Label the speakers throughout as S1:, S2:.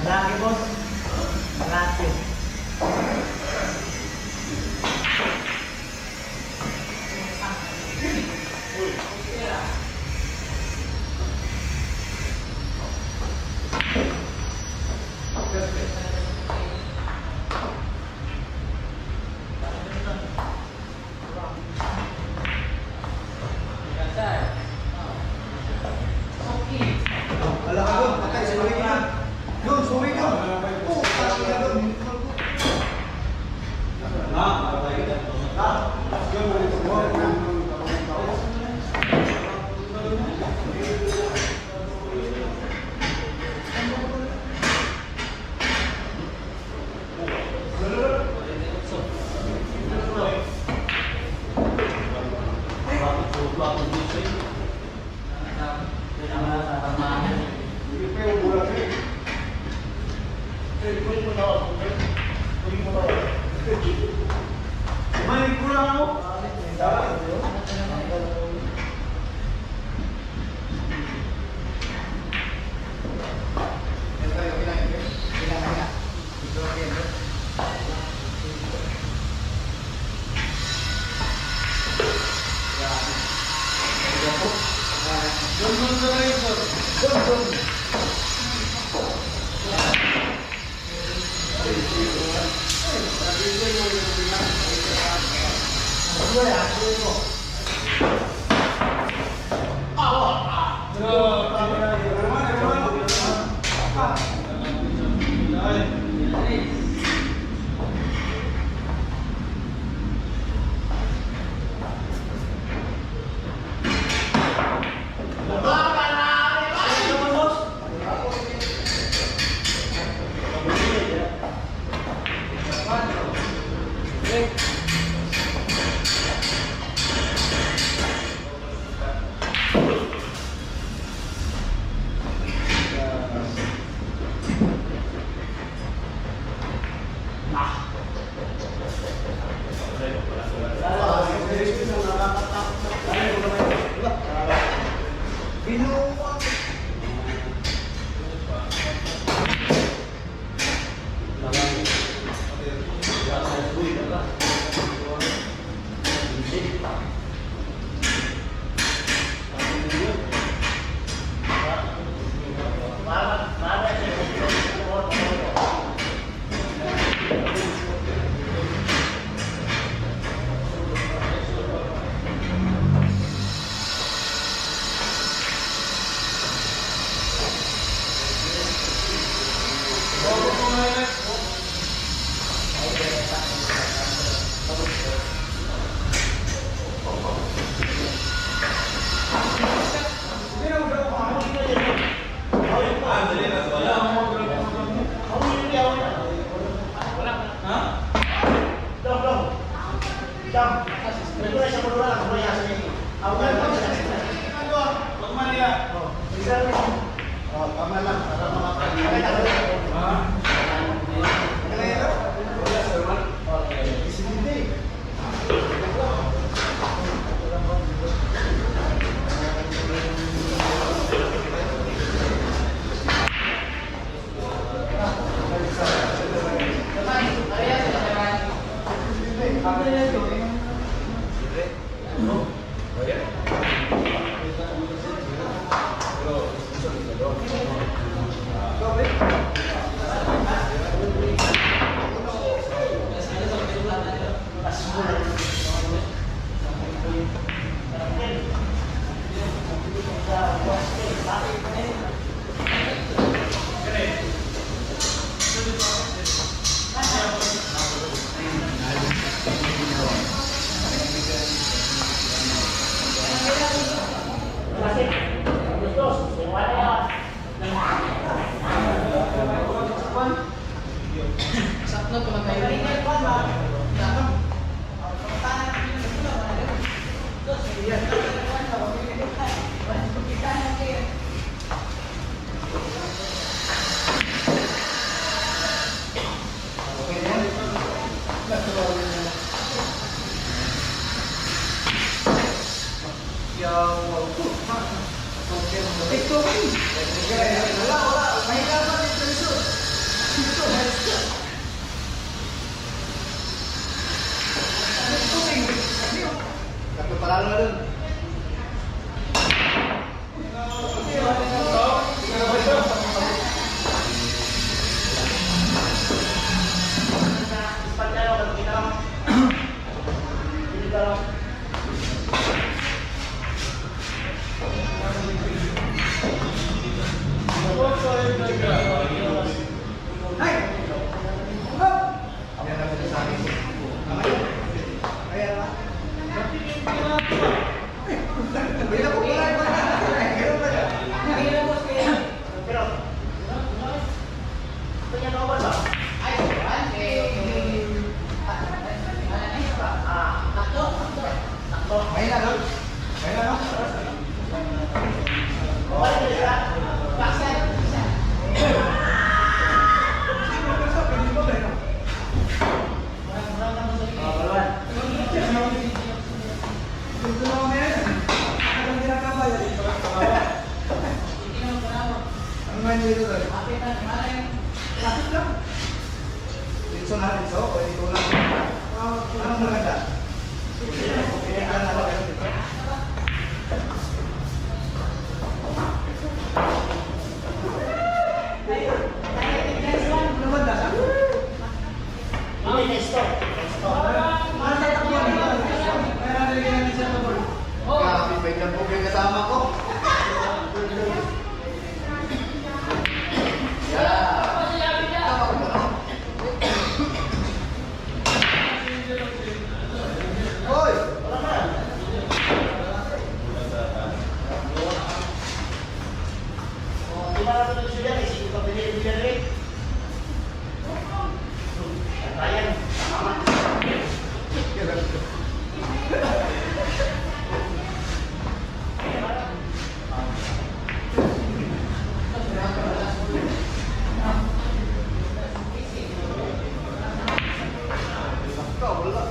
S1: Malaki, boss. Malaki.
S2: Wala ka doon, patay, sorry ka. Yun, sorry ka. Oh, patay ka doon. May kulang ako. Oh, tama lang. Para makapag- Isindi.
S1: Gusto, wala yan.
S2: Ito. Wala, wala. Mahina pa dito dito. Dito, dito. Tatlo panalo na dun.
S1: Ispat kayo, kita lang. Kita lang.
S2: Ay! Up! Ayan na sa akin. Ayan na. Ay, wala ko wala wala. Ganun ba siya?
S1: Pero, kanya ka ba? Sakto.
S2: Mahina doon. Mahina no?
S1: Balik na siya. Oh, wala.
S2: Ano man dito doon? Lapit lang. Dito na, dito. O dito lang. Anong maganda? Pilihan na lang dito. Ano ba lasa?
S1: Hindi, nesto. Nesto.
S2: Ano sa takbo dito? Kaya nalagyan natin siya sa ball. Grabe, may jambog yung kasama ko. Yeah. Tawag mo, no? Hoy!
S1: Oh, di ba natin sila? Isipin pa pinili rin. Ayan, tama.
S2: Ikaw, wala.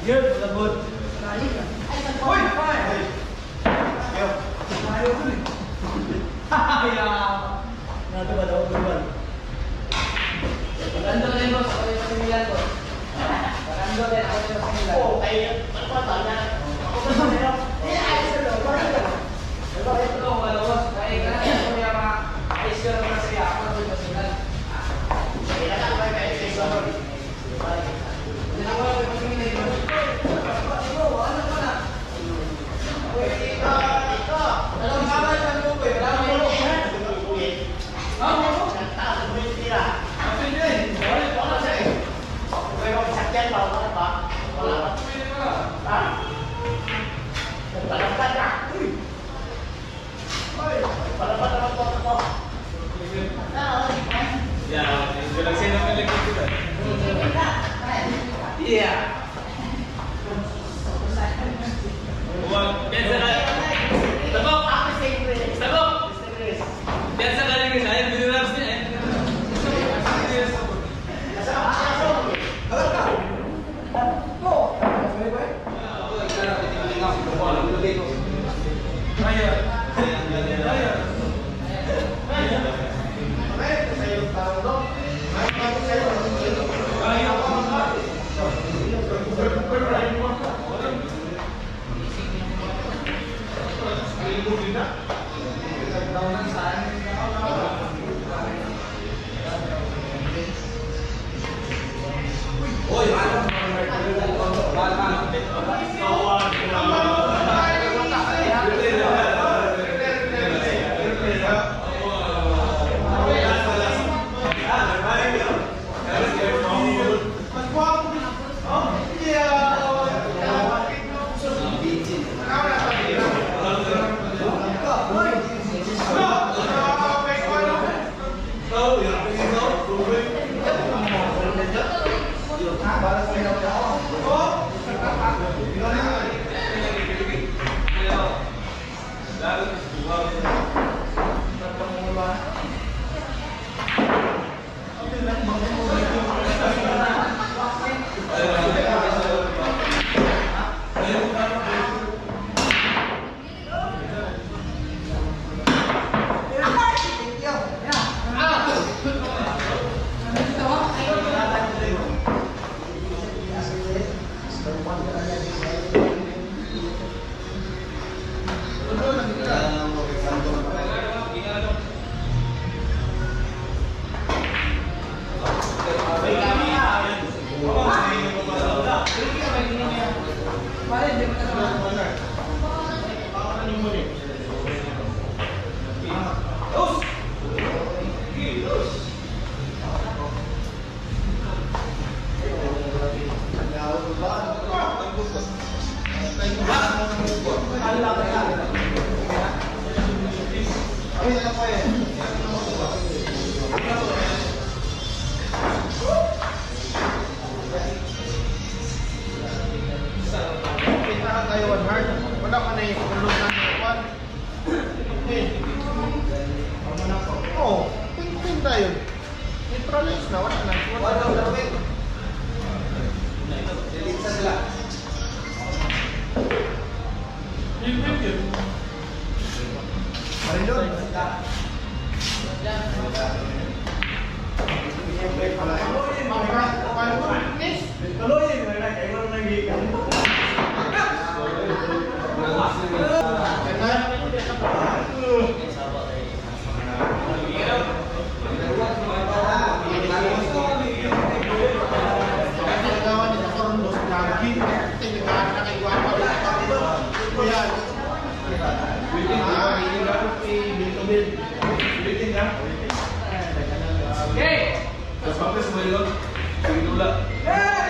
S1: Good, labot.
S2: Hoy! Ayaw. Ayaw ko eh.
S1: Natuwa daw, tuwa.
S3: Parando din boss, ako yung similan ko. Parando din, ako yung similan.
S1: Oo, kayo, ano ba, tama? Ako ba, meron? Eh, ayos na daw, parang gano'n.
S3: Ito, ano boss, kaya ka na, ako yung mga ayos ka naman siya, ako yung similan. Hindi ako yung similan.
S1: Yeah.
S2: Alam ka? Oo. Sorry, boy. Mas
S1: Pintahan tayo one heart. Wala ka na yung kulog na one. Eh. Oo, pin tayo. Neutralize na, wala na. Wala na.
S2: Lilitsa sila. Marilon.
S3: Okay!